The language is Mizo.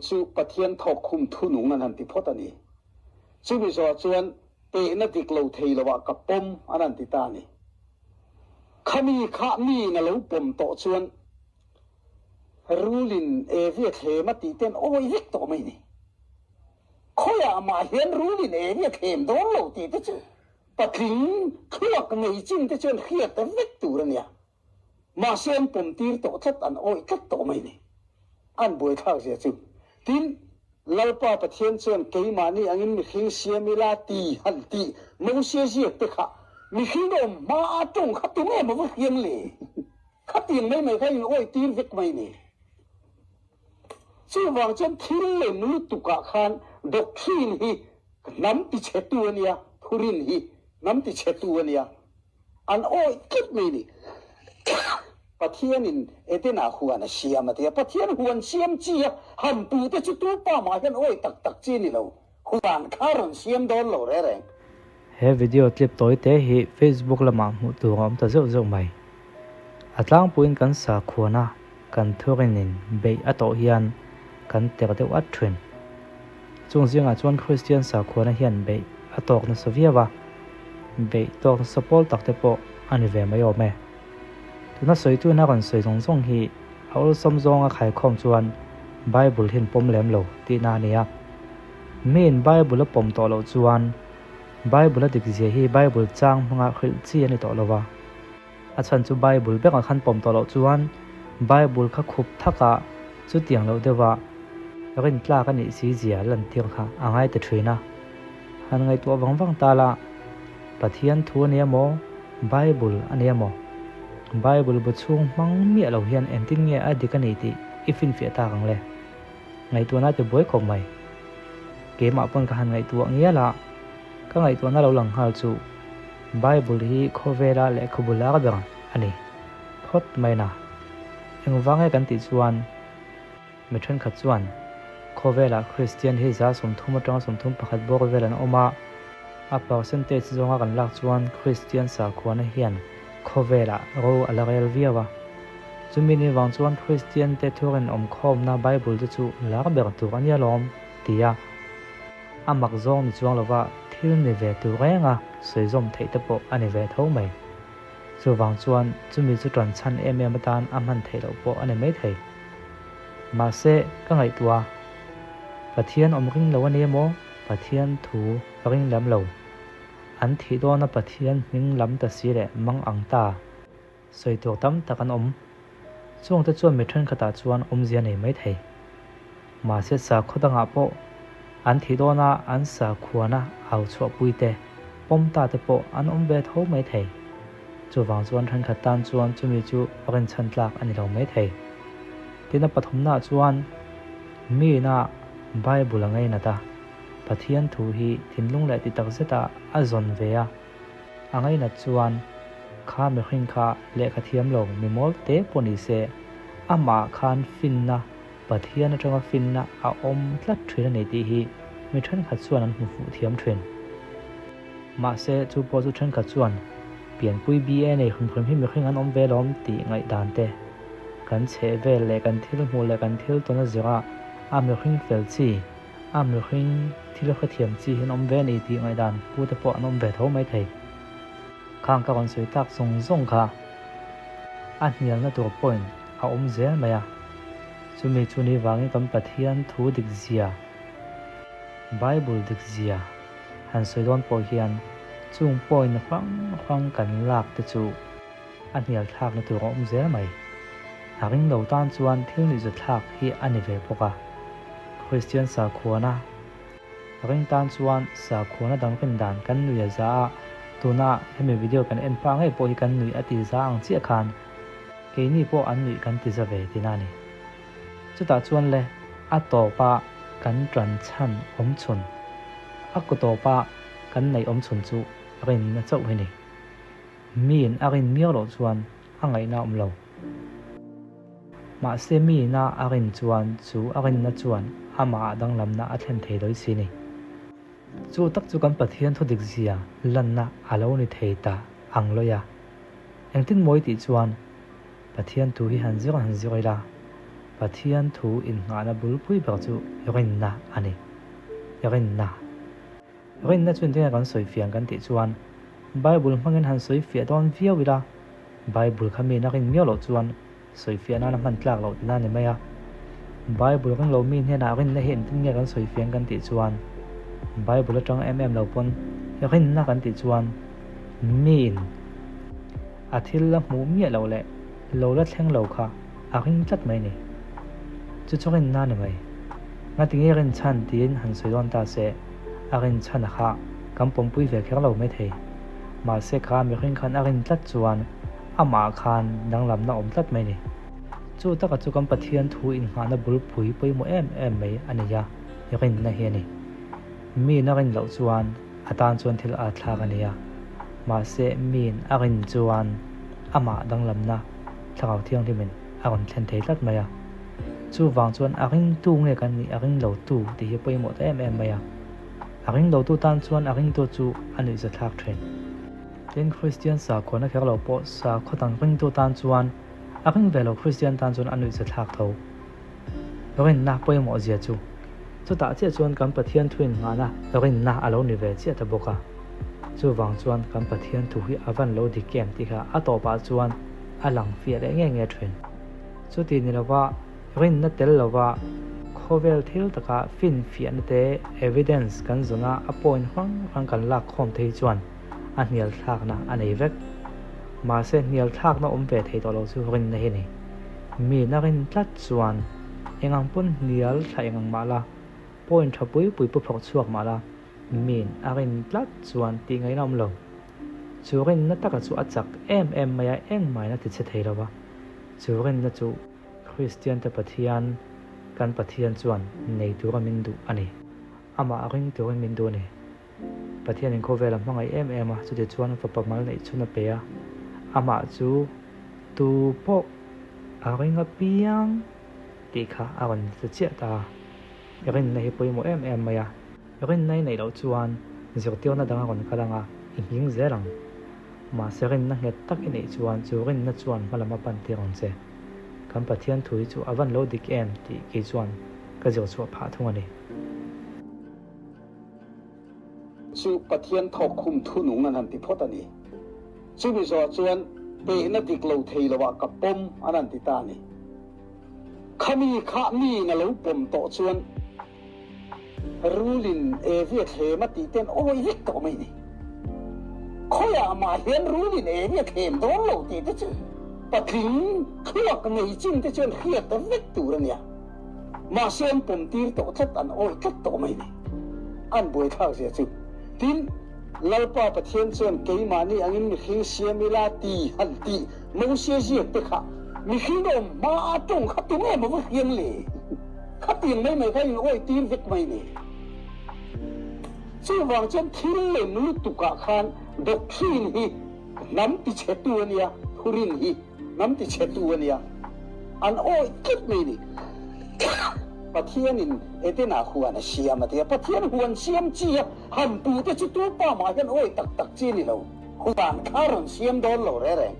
Chu Pathian thawkkhum thunung an han ti phawt a ni. Chumi zawh chuan tehna dik lo thei lo ah ka pawm an han ti ta a ni. Khami kha miin a lo pawm tawh chuan Rulin Evi a thlem a tih ten awi vek tawh mai ni. Khawiah mah hian Rulin Evi a thlem dawn lo tih te chu patling thluak nei chin te chuan hriat vek tur a nia. Mahse an pawm tir tawh tlat, an awih tlat tawh mai ni. An buaithlak zia chu. Tin, Lalpa Pathian chuan keimahni angin mihring siam ila ti han tih Mosia ziak te kha mihring awm hma a tawng kha tu nge maw va hriam le? Khatiang mai mai kha in awih tir vek mai ni. Chuvang chuan thil lem lutukah khan doctrine hi hnam tichhetu a nia, thurin hi hnam tichhetu a nia. An awih tlat mai ni. Pathianin Edenah huan a siam a ti a, Pathian huan siam chi a han pu te chu tu pa mah hian awih tak tak chi ni lo, huan kha rawn siam dawn lo reng reng. He video clip tawi te hi Facebook lamah hmuh tur a awm ta zeuh zeuh mai. A tlangpuiin kan sakhuana kan thurinin beih a tawh hian kan ter deuh at thin. Chung zingah chuan Kristian sakhuana hian beih a tawk nasa viau a, beih tawk nasa pawl tak te pawh a ni ve mai awm e. Tuna sawitu in a rawn sawi zawng zawng hi a awlsam zawnga khaikhawm chuan Bible hian pawm lem lo tihna a ni a. Miin Bible a pawm tawh loh chuan Bible a dikzia hi Bible chang hmanga hrilh chi a ni tawh lo va. A chhan chu Bible bekah khan pawm tawh loh chuan Bible kha khup thakah chutiang loh deuhah rintlak a nih si zia lantir kha a ngai ta thin a. Han ngaihtuah vang vang ta la, Pathian thu a nia maw, Bible a nia maw? Bible bu chhung hmang miah lo hian engtin nge a dik a ni tih i finfiah tak ang le? Ngaihtuahna ti buai khawp mai. Keimah pawn ka han ngaihtuah ngial a, ka ngaihtuahna lo lang nghal chu Bible hi khawvela lehkhabu lar ber a ni phawt mai na. Engvang nge kan tih chuan mi thenkhat chuan khawvelah Kristian hi 30 atanga 31 bawr vel an awm a, a percentage zawnga kan lak chuan Kristian sakhuana hian khawvelah ro a la rel viau a. Chumi ni vang chuan Kristian te thurin awmkhawmna Bible te chu lar ber tur a nia lawm ti a. A mak zawng ni chuang lova thil ni ve tur renga sawi zawm theih te pawh a ni ve tho mai. Chuvang chuan chumi chu ṭan chhan em em atan a hman theih loh pawh a ni mai thei. Mahse, ka ngaihtuah a, Pathian awm ring lo a ni emaw, Pathian thu ring lem lo. An thih dawna Pathian hming lam ta si leh mang ang ta. Sawi tur tam tak an awm. Chungte chuan mi thenkhatah chuan awmzia nei mai thei. Mahse sakhaw dangah pawh an thih dawna an sakhuana au chhuahpui te, pawm ta te pawh an awm ve tho mai thei. Chuvang chuan thenkhat tan chuan chumi chu rinchhan tlak a ni lo mai thei. Tin a pathumnaah chuan miina Bible a ngainat a, Pathian thu hi thinlung leh ti takzeta a zawn ve a, A ngainat chuan kha mihring kha lehkha thiam lo mi mawl te pawh ni se, amah khan finna, Pathian atanga finna a awm tlat thin a ni tih hi mi thenkhat chuan an hmu fuh thiam thin. Mahse, chu pawh chu thenkhat chuan pianpui BA nei hrim hrim hi mihring an awm ve lawm tih ngaihdan te, kan chheh vel leh kan thil hmuh leh kan thil tawn a zira a mihring fel chi, A mihring thil hrethiam chi hi an awm ve a ni tih ngaihdan pu te pawh an awm ve tho mai thei. Khang ka rawn sawi tak zawng zawng kha a hnialna tur point a awm zel mai a. Chumi chu ni vangin kan Pathian thu dik zia, Bible dik zia han sawi dawn pawh hian chung point hrang hrang kan lak te chu a hnial thlakna tur a awm zel mai. A ring lo tan chuan thil nuihzathlak hi a ni ve bawk a. Kristian sakhuana ring tan chuan sakhuana dang rin dan kan nui a za a, tuna hemi video kan en pah ngei pawh hi kan nui a ti za ang chiah khan keini pawh an nuih kan ti za ve tina a ni. Chutah chuan le a tawpa kan tan chhan awm chhun, a ku tawpa kan neih awm chhun chu rinna chauh hi ni. Miin a rin miau loh chuan a ngaihna a awm lo. Mahse miina a rin chuan chu a rinna chuan amah danglamna a thlen thei dawi si ni. Chu tak chu kan Pathian thudik zia lanna a lo ni thei ta ang lawih a. Engtin mawi tih chuan Pathian thu hi han zir han zir ila. Pathian thu innghahna bulpui ber chu rinna a ni. Rinna. Rinna chu engtin nge kan sawi fiah ang kan tih chuan Bible hmangin han sawi fiah dawn viau ila, Bible kha miin a rin miau loh chuan sawi fiah nana hman tlak loh tina ni mai a. Bible ring lo mi hnenah rinna hi engtin nge kan sawi fiah ang kan tih chuan Bible atang em em lo pawn rinna kan tih chuan miin a thil la hmuh miah loh leh lo la thleng lo kha a ring tlat mai ni. Chu chu rinna ni mai. Ngatinge rinchhan tiin han sawi dawn ta se, a rinchhan a kha kan pawmpui ve kher lo maithei. Mahse kha mihring khan a rin tlat chuan amah khan danglamna awm tlat mai ni. Chu taka chu kan Pathian thu innghahna bulpui pawimawh em em mai a nei a, rinna hi a ni. Miin a rin loh chuan a tan chuan thil a thlak a ni a, mahse miin a rin chuan amah danglamna Thlarau Thianghlimin a rawn thlen thei tlat mai a. Chuvang chuan a ringtu nge kan nih a ring lotu tih hi pawimawh ta em em mai a. A ring lotu tan chuan a ringtu chu a nuihza thlak thin. Tin, Kristian sakhuana kher lo pawh sakhaw dang ringtu tan chuan a ring ve lo Kristian tan chuan a nuihza thlak tho. Rinna pawimawh zia chu chutah chiah chuan kan Pathian thu innghahna rinna a lo ni ve chiah ta bawk a. Chuvang chuan kan Pathian thu hi a van lo dik em tih kha a tawpah chuan a lang fiah leh nge nge thin. Chuti ni lova rinna tel lova khawvel thil taka finfiahna te evidence kan zawn a a point hrang hrang kan lak khawm te hi chuan a hnial thlakna a nei vek. Mahse hnial thlakna awm ve thei tawh lo chu rinna hi a ni. Mi na rin tlat chuan eng ang pawn hnial thla eng ang mah la, point tha pui pui pu phawk chhuak mah la, min a rin tlat chuan tih ngaihna awm lo. Chu rinna taka chu a chak em em mai a, engmahin a ti chhe thei lo va. Chu rinna chu Kristiante Pathian, kan Pathian chuan nei tura min duh a ni. Amah ring turin min duh a ni. Pathianin khawvel a hmangaih em em a, chutichuan fapa mal neih chhun a pe a, amah chu tu pawh a ring apiang tih kha a rawn ti chiah ta a. Rinna hi pawimawh em em mai a, rinna i neih loh chuan zirtirna dang a rawn kal ang a, i nghing zel ang. Mahse rinna nghet tak i neih chuan chu rinna chuan hmalam a pan tir ang che. Kan Pathian thu hi chu a van lo dik em tih kei chuan ka zir chhuah phah thung a ni. Chu Pathian thawk khum thunung an han ti phawt a ni. Chumi zawh chuan tehna dik lo thei lovah ka pawm an han ti ta a ni. Khami kha miin a lo pawm tawh chuan rulin Evi a thlem a tih ten awi vek tawh mai ni. Khawiah mah hian rulin Evi a thlem dawn lo tih te chu patling thluak nei chin te chuan hriat vek tur a nia. Mahse an pawm tir tawh tlat, an awih tlat tawh mai ni. An buaithlak zia chu. Tin, Lalpa Pathian chuan keimahni angin mihring siam ila ti han tih Mosia ziak te kha mihring awm hma a tawng kha tu nge maw va hriam le? Khatiang mai mai kha in awih tir vek mai ni. Chuvang chuan thil lem lutuk ah khan doctrine hi hnam tichhe tu a nia, thurin hi. Hnam ti chhe tu a nia, an awih tlat mai ni. Pathianin Edena huan a siam a ti a, Pathian huan siam chi a han pu te chu tu pa mah hian awih tak tak chi a ni lo. Huan kha rawn siam dawn lo reng reng.